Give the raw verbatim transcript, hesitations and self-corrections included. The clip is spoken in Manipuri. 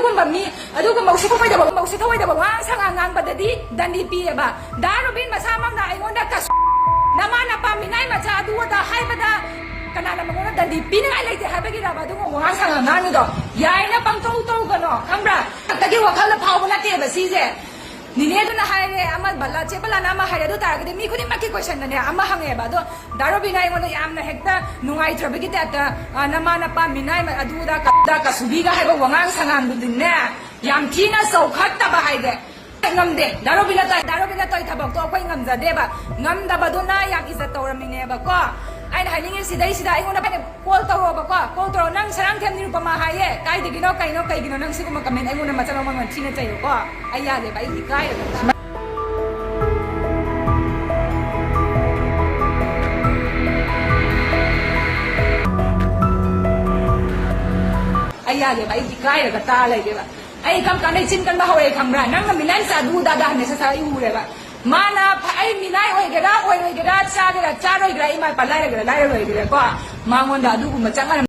ꯑꯗꯨꯒꯨꯝꯕ ꯃꯤ, ꯑꯗꯨꯒꯨꯝꯕ ꯎꯁꯤꯠ ꯊꯑꯣꯏꯗꯕ, ꯎꯁꯤꯠ ꯊꯑꯣꯏꯗꯕ ꯋꯥꯉꯥꯡ ꯁꯉꯥꯡ ꯉꯥꯡꯕꯗꯗꯤ ꯗꯟꯗꯤ ꯄꯤꯌꯦꯕ꯫ ꯗꯥ ꯔꯣꯕꯤꯟ ꯃꯁꯥꯃꯛꯅ ꯑꯩꯉꯣꯟꯗ ꯀꯁꯨ, ꯅꯃꯥ ꯅꯄꯥ ꯃꯤꯅꯥꯏ ꯃꯆꯥ ꯑꯗꯨ ꯑꯗꯥ ꯍꯥꯏꯕꯗ ꯀꯅꯥꯅ ꯃꯉꯣꯟꯗ ꯗꯟꯗꯤ ꯄꯤꯅꯤꯡꯉꯥꯏ ꯂꯩꯇꯦ ꯍꯥꯏꯕꯒꯤꯔꯕ ꯑꯗꯨꯒꯨꯝꯕ ꯋꯥꯉꯥꯡ ꯁꯉꯥꯡ ꯉꯥꯡꯉꯤꯗꯣ? ꯌꯥꯏꯅ ꯄꯪꯇꯧ ꯇꯧꯒꯅꯣ, ꯈꯪꯕ꯭ꯔꯥ? ꯈꯛꯇꯒꯤ ꯋꯥꯈꯜꯗ ꯐꯥꯎꯕ ꯅꯠꯇꯦꯕ ꯁꯤꯁꯦ꯫ ꯅꯤꯅꯦꯗꯨꯅ ꯍꯥꯏꯔꯦ, ꯑꯃ ꯕꯂꯥ, ꯆꯦ ꯕꯂꯥꯅ ꯑꯃ ꯍꯥꯏꯔꯦ, ꯑꯗꯨ ꯇꯥꯔꯒꯗꯤ ꯃꯤ ꯈꯨꯗꯤꯡꯃꯛꯀꯤ ꯀꯣꯏꯁꯟꯗꯅꯦ ꯑꯃ ꯍꯪꯉꯦꯕ꯫ ꯑꯗꯣ ꯗꯥ ꯔꯣꯕꯤꯟꯅ ꯑꯩꯉꯣꯟꯗ ꯌꯥꯝꯅ ꯍꯦꯛꯇ ꯅꯨꯡꯉꯥꯏꯇ꯭ꯔꯕꯒꯤ ꯇꯥꯏꯞꯇ, ꯑ, "ꯅꯃꯥ ꯅꯄꯥ ꯃꯤꯅꯥꯏ ꯃ-, ꯑꯗꯨꯗ ꯀ-, ꯗ ꯀꯁꯨꯕꯤꯒ" ꯍꯥꯏꯕ ꯋꯥꯉꯥꯡ ꯁꯉꯥꯡꯗꯨꯗꯤꯅꯦ, ꯌꯥꯝ ꯊꯤꯅ ꯆꯥꯎꯈꯠꯇꯕ ꯍꯥꯏꯗꯤ ꯉꯝꯗꯦ꯫ ꯗꯥ ꯔꯣꯕꯤꯟꯅ ꯇꯧ-, ꯗꯥ ꯔꯣꯕꯤꯟꯅ ꯇꯧꯔꯤ ꯊꯕꯛꯇꯣ ꯑꯩꯈꯣꯏ ꯉꯝꯖꯗꯦꯕ꯫ ꯉꯝꯗꯕꯗꯨꯅ ꯌꯥꯝ ꯏꯖꯠ ꯇꯧꯔꯝꯃꯤꯅꯦꯕꯀꯣ꯫ ꯑꯩꯅ ꯍꯥꯏꯅꯤꯡꯉꯤ ꯁꯤꯗꯩꯁꯤꯗ ꯑꯩꯉꯣꯟꯗ ꯀꯣꯜ ꯇꯧꯔꯣꯕꯀꯣ, ꯀꯣꯜ ꯇꯧꯔꯣ꯫ "ꯅꯪ ꯁꯔꯥꯡꯊꯦꯝ ꯅꯤꯔꯨꯄꯃꯥ ꯍꯥꯏꯌꯦ, ꯀꯥꯏꯗꯒꯤꯅꯣ, ꯀꯩꯅꯣ, ꯀꯩꯒꯤꯅꯣ ꯅꯪ ꯁꯤꯒꯨꯝꯕ ꯀꯃꯦꯟ ꯑꯩꯉꯣꯟꯗ ꯃꯆꯪ ꯑꯃ ꯊꯤꯅ ꯆꯩꯔꯣꯀꯣ?" ꯑꯩ ꯌꯥꯗꯦꯕ, ꯑꯩ ꯏꯀꯥꯏꯔꯒ꯫ ꯑꯩ ꯌꯥꯗꯦꯕ, ꯑꯩ ꯏꯀꯥꯏꯔꯒ ꯇꯥ ꯂꯩꯔꯦꯕ꯫ ꯑꯩ ꯀꯔꯝ ꯀꯥꯟꯗ ꯆꯤꯟ ꯀꯟꯕ ꯍꯧꯔꯛꯑꯦ ꯈꯪꯕ꯭ꯔꯥ? ꯅꯪꯅ ꯃꯤꯅꯥꯏ ꯆꯥꯗꯨ ꯗꯥꯗꯥ ꯍꯥꯏꯅ ꯁꯠ ꯁꯠ ꯑꯩ ꯎꯔꯦꯕ꯫ ꯃꯥꯅ ꯐ-, ꯑꯩ ꯃꯤꯅꯥꯏ ꯑꯣꯏꯒꯦꯔꯥ, ꯑꯣꯏꯔꯣꯏꯒꯦꯔꯥ, ꯆꯥꯒꯦꯔꯥ, ꯆꯥꯔꯣꯏꯒꯦꯔꯥ, ꯏꯃꯥ ꯏꯄꯥ ꯂꯥꯏꯔꯒꯦꯔꯥ, ꯂꯥꯏꯔꯔꯣꯏꯒꯦꯔꯥꯀꯣ, ꯃꯉꯣꯟꯗ ꯑꯗꯨꯒꯨꯝꯕ ꯆꯞ ꯃꯥꯟꯅ